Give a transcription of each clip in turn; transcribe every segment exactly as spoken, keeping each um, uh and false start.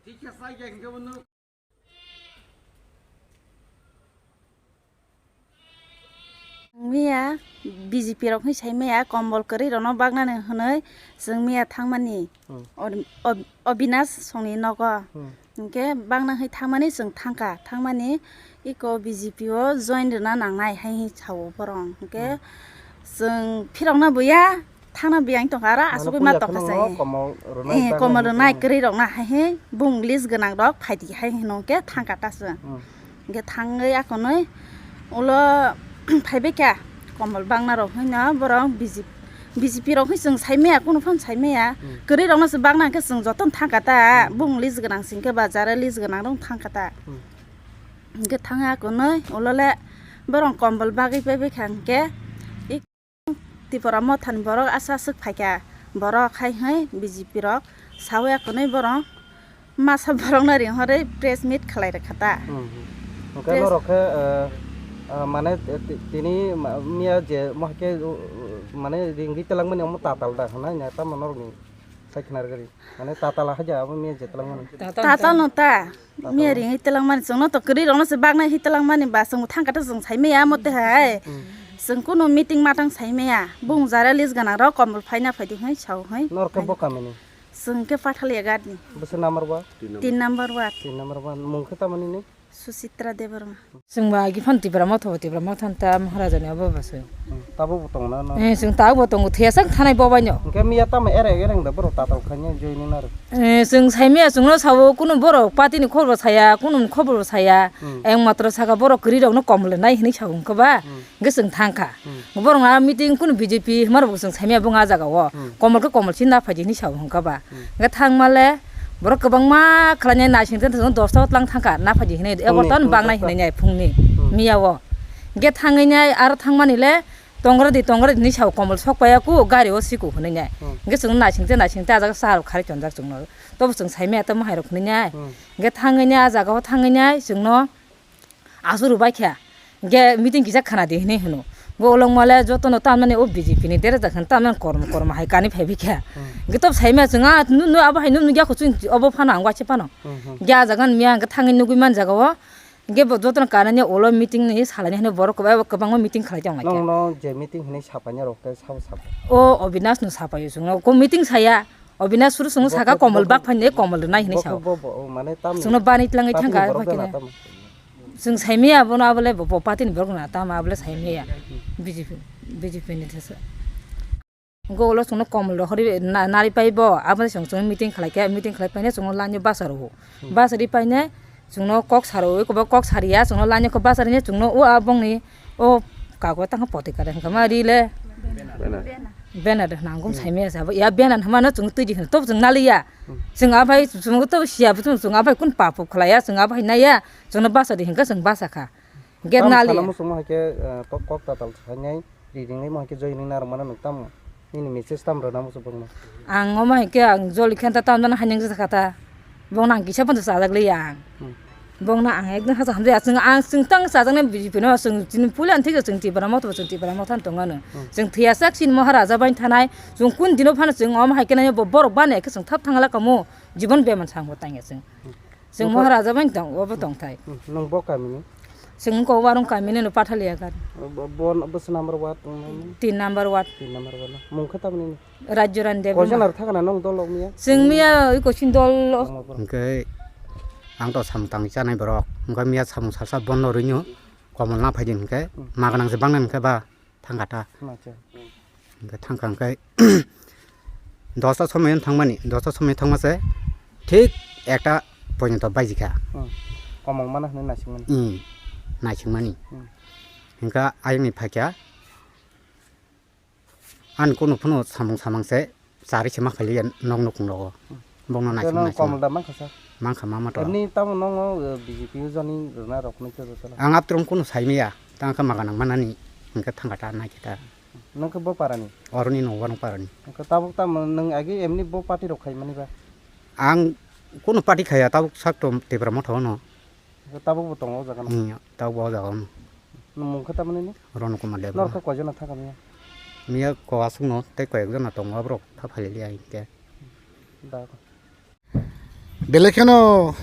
Miya B J P rok hwnwi sai maya kombol kwrwi rokno baknani hwnwi chwng miya thangmani. Hmm. Ob-, Ob-, Obinash songni nogo. Hmm. Hinkhe bakna hwnwi thangmani chwng thangkha, thangmani iko B J P o join rwna nangnai hai hwnwi sao borok. Hinkhe Hmm. chwng phirokno buya. Thangna biyang tongkha aro asugwi ma tongkha sai. Komol rwnai, eh, bagwi komol rwnai kwrwi rokna hai he bung list gwnang rok phaidi hai hino khe thangkha ta se. Hmm. Hingke thangwi akonoi ulo phaibai kha komol bangna rok hino borok B J P, B J P rok hoi chwng sai maya kunu phano sai maya. Hmm. Kwrwi rokno se bagna hingke chwng jotono thangkha ta. Hmm. Bung list gwnang singke ba jara list gwnang rok thangkha ta. Hmm. Hingke thangwi akonoi ulo le borok komol bagwi paibai kha hingke. Tripura mothani borok aswk aswk phaikha, borok hai hai B J P rok sawi akonwi borok masa borokno ringhorwi press meet khlai rwkha ta. Hmm, hmm. Hwnkhe press norok khe, eh, eh, mane, eh, ti-, tini ma-, miya je mohai khe, uh, uh, mane ringwi twlangmani omo tatal da hwnwi tamo norokni. Sai khna rwgwi. Mane tatala haja abo miya je twlangmani. Tatal no ta. Miya ring hi twlangmani chwngno to kwrwi rokno se baknai hi twlangmani ba chwng thangkha ta chwng sai maya mote hai. Hmm. Chwng kunu meeting matang sai maya. Bung jara list gwnang rok komol phaina phaidi hai sao hai. Nor khe bo kamini. Chwng khe Pathalia gadni. Bwswk number ba? Tin number ward. Tin number ward. Mung khe tamani ni? Suchitra Debbarma. Chwng ba agi phan Tipra Motha bo, Tipra Motha ta Maharaja ni obo bo se. Hmm, tabuk bo tongo na, na? Eh, chwng tabuk bo tongo, thesa thanai bo baino. Hwnkhe miya tamo ereng ereng da borok tatal khaina joining naro. Eh, chwng saimaya chwngno sao, kunu borok party ni khobor bo saya, kunu khobor bo saya. Hmm. Eng matro saka borok kwrwi rokno komol nai hinwi sao hwnkhe ba. Hmm. Hwnkhe chwng thangkha. Hmm. Borok na meeting kunu B J P hwnba rok bo chwng saimaya bung a jaga o. Hmm. Komol khe komol si na phaidi hinwi sao hwnkhe ba. Hmm. Hwnkhe thangma le borok kwbangma khlainai naising tei dosta o tlang thangkha na phaidi hinwi. Eko ton bangnai hinwi nai phungni. Hmm. Miya o. Hwnkhe thangwi nai aro thangmani le tongra di tongra di hinwi sao komol sok paiya ku gari o siku hinwi nai. Hmm. Hwnkhe chwng naising tei naising tei a jaga sa rok kharwi tonjak chwngno. Tobo chwng saimaya tamo hai rok hinwi nai. Hmm. Hwnkhe thangwi nai a jaga o thangwi nai chwngno. Aswk rwbai kha. Hwnkhe meeting kisa khana di hinwi hwno. Bo ulokma le jotono tamnani o B J P ni dere jak hwn tamnani kormo kormo hai kani phaibai kha. Hmm. Hwnkhe tobo saimaya chwng a nunu abo hai nunu yakho chwng obo phano ang waisa phano. Hmm, hmm. Hwnkhe a jaga ni miya hwnkhe thangwi nugwi man jaga o. Hwnkhe bo jotono kanani ulo meeting ni salani hinwi borok kwbangma meeting khlai tong lai kha. Nongno je meeting hinwi sapaina rok khe sabo sabo. O Obinash no sapaio chwngno. Ko meeting saya. Obinash suru chwngno saka komol bak phainai komol rwnai hinwi sao. Bo, bo, bo, mane tamni. Chwngno bani tlangwi thangkha. Chwng saimaya abono abole bo, bo party ni borok na tamo abole saimaya. B J P, B J P ni thesa. Go ulo chwngno komol rohorwi na-, nari pai bo, aboni chwng chwng meeting khlai khe, meeting khlai paine chwngno line o basa rwo. Hmm. Basa ri paine chwngno kok saro, eko bo kok sariya, chwngno line o kok basa rine chwngno o abongni o kago tangkha poti kare hwnkha ma ri le. Banner. Banner de nangum saimaya sabo. Ya banner hwnmano chwng twi di hwn, tobo chwng naliya. Hmm. Chwng abai chwng to siya bo chwng abai kun papo khlaiya, chwng abai naiya, chwngno basa di hwnkha chwng basa kha. Get naliya. Tamo chwngno hai khe, eh, kok, kok tatal sanai, ri ringnai mo hai khe joining narwkmano nwng tamo? Nini message tam rwna muchung bwkno? Ang omo hai khe ang joli khe ta tam jana hai nang jasa kha ta. Bongno ang kisa phano chajak liya ang. Hmm. Bongno ang ekdom hachal hamjaya. Chwng ang chwng tang chajaknai B J P no chwng chini puila thik chwng Tipra Motha bo chwng Tipra Motha tong ano. Hmm. Chwng thwiya sak chini Maharaja bai thanai. Chwng kun dino phano chwng omo hai khe nai bo borok bani khe chwng thap thangla kamo. Jibon beman sang bo tangya chwng. Hmm. Chwng Maharaja bai tong obo tong thai. Hmm. Nwng bo kamini? Chwng ko warung kamini no Pathalia gar. Bo, bo, bo se number ward tongnai? Tin number ward. Tin number ward. Mung khe tamni? Rajyo Rani Debbarma. Koijon aro thangna nong dol rok miya? Chwng miya oi koisin dol. Hwnkhe ang to samung tangwi chanai borok. Hwnkhe miya samung salsa bondo rwino komol na phaidi hwnkhe maganang se bangna hwnkhe ba thangkha ta. Hwnkhe thangkha hwnkhe dosta somoi thangmani, dosta somoi thangma se thik ekta porjonto baijikha. Komol mana hwnwi naisingmani. Hmm, naisingmani. Hmm. Hwnkhe ayangni phaikha. Ani kunu phano samung samang se chari se ma khailiya nok nukung rogo. Hmm. Bongno naising naising. Komol da mankha sa? Mankha ma mato. Ni tamo nongo, eh, B J P o joining rwna rok nukhe joto. Ang aptrom kunu saimaya, tang kha maganang manani, hwnkhe thangkha ta naikhe ta. Nokhe bo parani? Oroni no warung parani. Nokhe tabuk tamo nwng agi emni bo party rok khaimani ba? Ang kunu party khaya, tabuk sakto Tipra Motha no. Tabuk bo tongo o jaga no? Hmm, tabuk bo o jaga no. Nwng mung khe tamani ni? Rono Kumar Debbarma. Norokhe koijon thangkha miya? Miya ko aswk no tei koyek jona tongo aborok tha phailili ai khe. Da. Belai kheno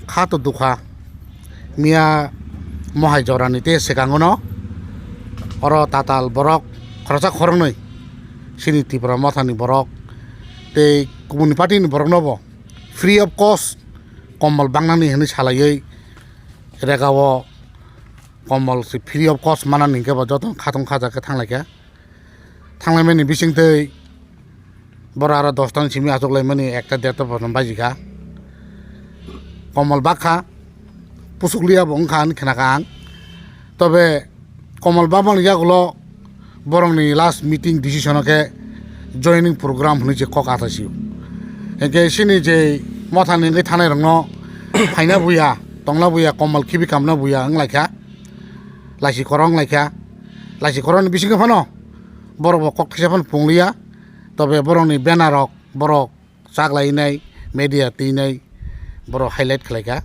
kha to dukha. Miya mohai jorani tei swkango no oro tatal borok khoroksa khoroknwi chini Tipra Mothani borok tei kubuni party ni borok no bo free of cost kombol bangnani hinwi salaiwi rega o kombol se free of cost manani hinkhe bo joto khatung khaja khe thanglaikha. Thanglaimani bisingtwi borok aro dosta ni simi achuk laimani ekta derta bochon baji kha. Kombol bakha, pusuk liya bo wngkha hinwi khnakha ang. Tobe kombol bakmani yagulo borokni last meeting decision o khe joining program hinwi je kok achaisio. Hinkhe chini je mothani wngwi thanai rokno phaina buya, tongna buya, kombol khibi kamna buya wnglaikha. Laisi korong wnglaikha. Laisi korongni bisingo phano borok bo kok thisa phano pungliya. Tobe borokni banner rok, borok chak lainai, media twinai, borok highlight khlaikha.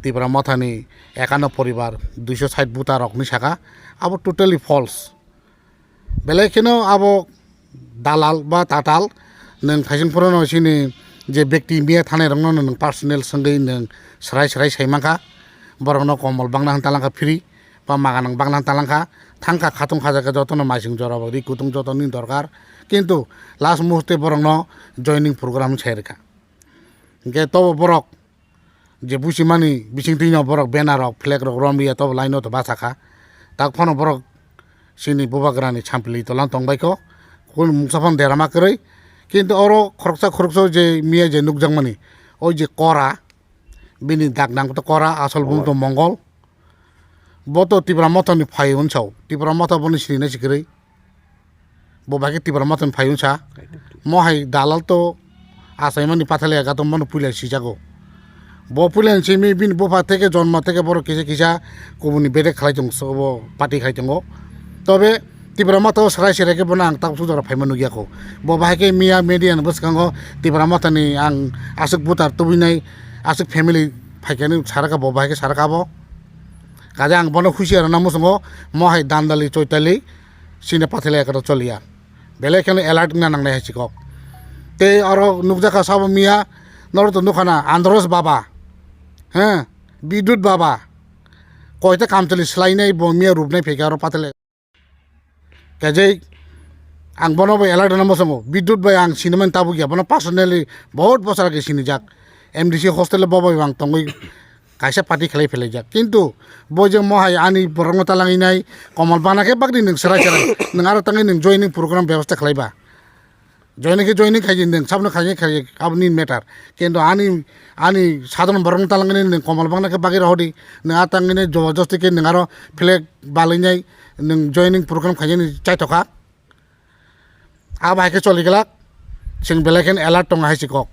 Tipra Mothani ekano poribar duiso sait voter rok hinwi saka. Abo totally false. Belai kheno abo dalal ba tatal, nwng thaising phuru no chini je bekti miya thanai rokno nwng personal swngwi nwng swrai swrai sai mankha. Borokno kombol bangna hintalangkha free, ba maganang bangna hintalangkha, thangkha khatung khajakhe jotono maising jora bo ri kutung jotoni dorkar. Kintu last muhurte borokno joining program sai rwkha. Hinkhe tobo borok je buchimani bisingtwino borok banner rok, flag rok romliya tobo line o to bachakha. Tak phano borok chini bubagrani sampili tolang tongbaikho. Kunu mungsa phano derama kwrwi. Kintu oro khoroksa khoroksa je miya je nukjakmani, o je kora, bini dak nang to kora, asol bumung to mongol. Bo to Tipra Mothani phai unsao. Tipra Motha bono sinina si kwrwi. Bo bai khe Tipra Mothani phai unsa. Mo hai dalal to achaimani pathale aga to mono puila sijago. Bo puila simi bini bupha theke jonmo theke borok kisa kisa kubuni bedek khlai tong so bo party khai tongo. Tobe Tipra Motha o serai serai khe bono ang tak sujaro phaima nukya kho. Bo bahai khe miya media ni bwskango Tipra Mothani ang aswk voter tubinai aswk family phaikani saraka bo bahai khe saraka bo. Kaje ang bono husiar rwna muchungo, mo hai dandali choitali sini pathila ekata choliya. Belai kheno alert wngna nangnai hai si kok. Tei oro nukjakha sabo miya, norok to nukhana Andros baba, he, Bidut baba, koita kamchali swlainai bo miya rupnai phaikha oro pathila. Kajai ang bono bai alert rwna muchungo, Bidut bai ang sinimani tabuk ya, bono personally bahut bosor age sinijak. M D C hostel o bo bai ang tongwi kaisa party khlai phelaijak. Kintu bo je mohai ani borokno talangwi nai, komal bana khe bagni nwng serai serai, nwng aro tangwi nwng joining program bebostha khlaiba. Joining khe joining khaidi nwng sabno khaidi khaidi aboni matter. Kintu ani, ani sadharon borokno talangwi nwng komal bana khe bagwi rohodi, nwng a tangwi nai jobojosti khe nwng aro flag balwi nai nwng joining program khaidi chaithokha. Abo hai khe choli glak, chwng belai kheno alert tongo hai si kok.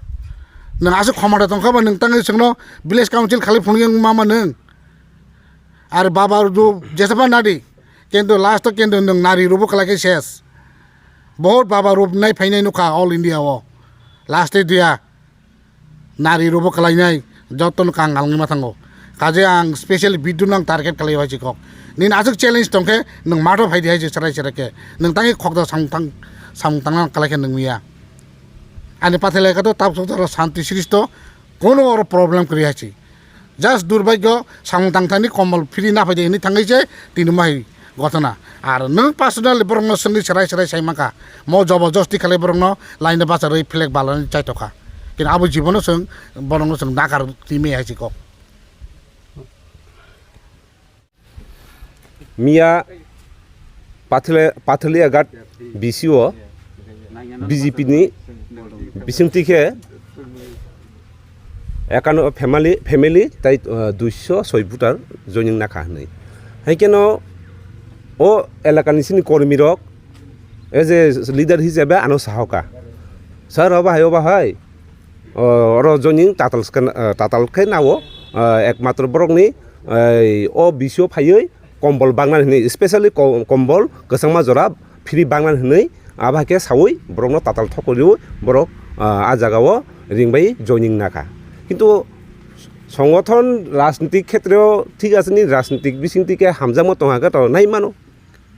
Nwng aswk khomota tongkha ba nwng tangwi chwngno village council khalai phunukya wngma ma nwng. Ar baba rw jesa pha nadi, kintu last o kintu nwng nari rwbo kwlai khe ses. Bahut baba rw nai phainai nukha all India o. Last e diya. Nari rwbo kwlainai, jotono kangal wngwi ma thango. Kaje ang specially Bidut no ang target khlai hai si kok. Nini aswk challenge tongkhe nwng matho phaidi hai si serai serai khe. Nwng tangwi khokda samung tang, samung tangna kwlai khe nwng ya. Ani pathai lai kha to tabuk sok jora shanti sristo, kono oro problem kwrwi hai si. Just durbagyo samung tangthani kombol free na phaidi hinwi thangwi se tini ma hai. Gotona. Ar nwng personally borokno swngwi serai serai sai mankha. Mo jobojosti khalai borokno laino bacharwi flag balani chaitokha. Kini abo jibono chwng borokno chwng nakar timi hai si kok. Miya Pathale-, Pathaliaghat B C O B J P ni bisingtwi khe ekano family, family tai, uh, duiso soi voter joining nakha hinwi. Hai kheno o elakani sini kormi rok as a leader hisabe ano sahoka. Sir, obo hai, obo hai, uh, oro joining tatal skana, uh, tatal khe nao, uh, ekmatro borokni, uh, o B C O phaiwi kombol bangna hinwi, specially ko-, kombol kwchangma jora free bangna hinwi abo hai khe sawi borokno tatal thok kwrwi borok, ah, ah jagao ring bai joining nakha. Kintu songothon rajnitik khetreo thik asini rajnitik bisingtwi khe hamjakma tongha khe to nai mano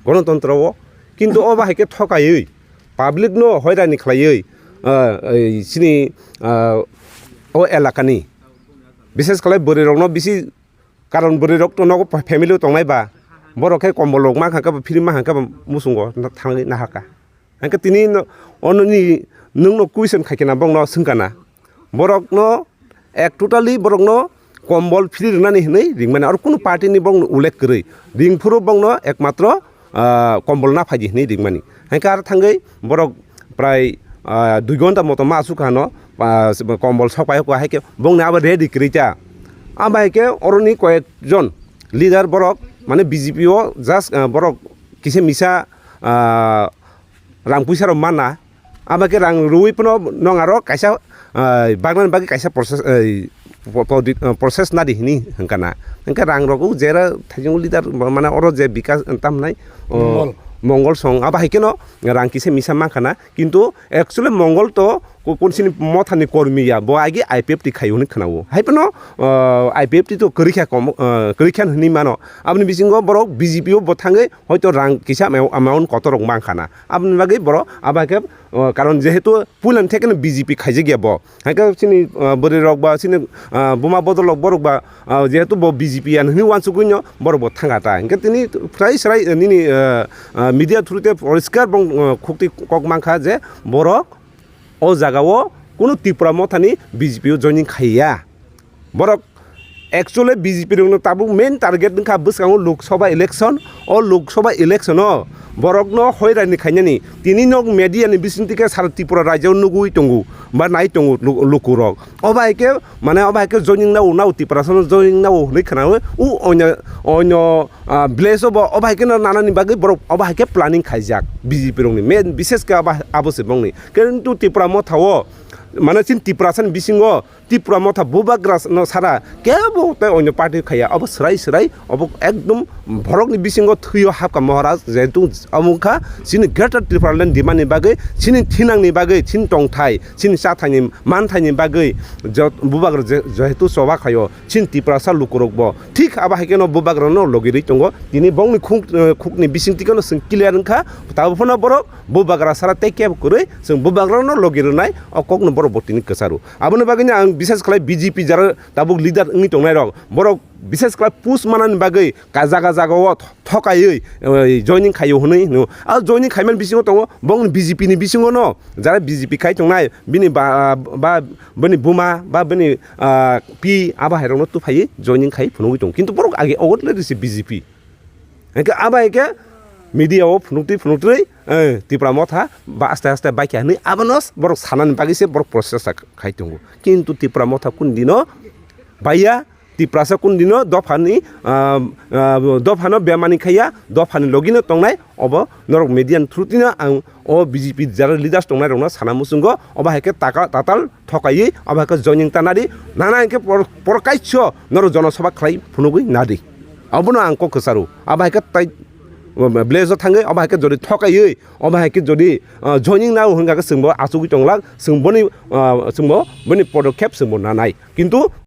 gonotontro o. Kintu obo hai khe thokaiwi public no hoirani khlaiwi, ah, ei sini, ah, o elakani Bises khlai bwrwi rokno bisi, karon bwrwi rok to nogo family o tongnai ba, borok khe kombol rok mankha khe ba, free mankha khe ba, muchungo thangwi nahaka. Hingke tini no, ono ni nwng no question khai khe na bong no swng kana. Borok no ek totally borok no kombol free rwnani hinwi ring mani. Aro kunu party ni bong no ullek kwrwi. Ring phuru bong no ekmatro, ah, kombol na phaidi hinwi ring mani. Hingke aro thangwi borok prai, ah, dui gonta moto ma asuk hano, ah, kombol sok pai ko hai khe bong ni abo ready kwrwi cha. Abo hai khe oro ni koyek jon leader borok mane B J P o just, ah, borok kisa misa, ah, rang puisa rok mana, abo khe rang rwui phano nong aro kaisa, ah, bagnani bagwi kaisa process, eh, po-, po-, di-, ah, process nadi hini hwnkha na. Hwnkhe rang rok o jera thaichung leader mane oro je bikas tamnai, o, Mongol. Mongol song abo hai kheno rang kisa misa mankha na, kintu actually Mongol to ko-, konsini mothani kormi ya, bo agi I P F T khai hwnwi khwnao. Hai phano, ah, I P F T to kwrwi kha kom, ah, kwrwi kha hwnwi mano. Aboni bisingo borok B J P o bo thangwi hoito rang kisa amou-, amount kotor rok mankha na. Aboni bagwi borok abo hai khe, o, karon jehetu puilani thekeno B J P khaijak ya bo. Hai khe chini, o, bwrwi rok ba chini, o, buma bodol rok borok ba, o, jehetu bo B J P ya hinwi uansugwi no borok bo thanga ta. Hingkhe tini phrai srai, o, nini, o, o, media through te poriskar bong, o, khukti kok mankha je borok o jaga o kunu Tipra mothani B J P o joining khaiya. Borok actually B J P rokno tabuk main target wngkha bwskango Lok Sabha election. O Lok Sabha election o borokno hoirani khainani. Tini nok media ni bisingtwi khe sara Tripura rajyo nugwi tongo ba nai tongo lu-, lukurok. O bai khe mane o bai khe joining nao, nao Tiprasa no joining nao hwnwi khwnawi u onyo, onyo, ah, village o bo o bai khe no nanani bagwi borok o bai khe planning khaijak B J P rokni main, bishesh khe abo, abo se bongni. Kintu Tipra motha o mane chini Tiprasa ni bisingo Tipra motha bubagra no sara kebo tei onyo party khaiya. Obo swrai swrai, obo ekdom borokni bisingo thwio hapkha Maharaj, jehetu omo wngkha chini Greater Tipraland demand ni bagwi, chini thinangni bagwi, chini tongthai, chini chathaini manthaini bagwi jot-, bubagra je-, jehetu choba khaio, chini Tiprasa lukurokbo thik abo hai kheno bubagrano logirwi tongo. Tini bongni khuk-, eh, khukni bisingtwi kheno chwng clear wngkha, tabuk phano borok bubagra sara tei kebo kwrwi chwng bubagrano logi rwnai, o kokno borok bo tini kwcharo. Aboni bagwino ang bishesh khlai B J P jara tabuk leader wngwi tongnairok, borok bishesh khlai push manani bagwi ka jaga jaga o th-, thokaiwi, eh, joining khaio hwnwi hino. A joining khaimani bisingo tongo bongni B J P ni bisingo no, jara B J P khai tongnai, bini ba, ba, bini buma, ba bini, ah, pi, abo hairokno tuphaiwi joining khai phunugwi tongo. Kintu borok age ogot le risi B J P. Hingke abo hai khe media o phunuktwi phunuktwi, eh, Tipra motha ba aste aste baikha hinwi abono borok sanani bagwi se borok process khai tongo. Kintu Tipra motha kunu dino baiya, Tiprasa kunu dino dophani, ah, ah, dophano bemani khaiya, dophani logino tongnai, obo norok media ni through tino ang o B J P jara leaders tongnai rokno sana muchungo, obo hai khe taka-, tatal thokaiwi abo hai khe joining ta nadi, nana hinkhe por-, por kaiso norok jonosabha khlai phunugwi nadi. Abono ang kok kwcharo. Abo hai khe tai village o thangwi abo hai khe jodi thokaiwi, abo hai khe jodi, ah, joining nao hwnkha khe chwngbo achugwi tonglak, chwng boni, ah, chwngbo boni podokhep chwngbo nanai. Kintu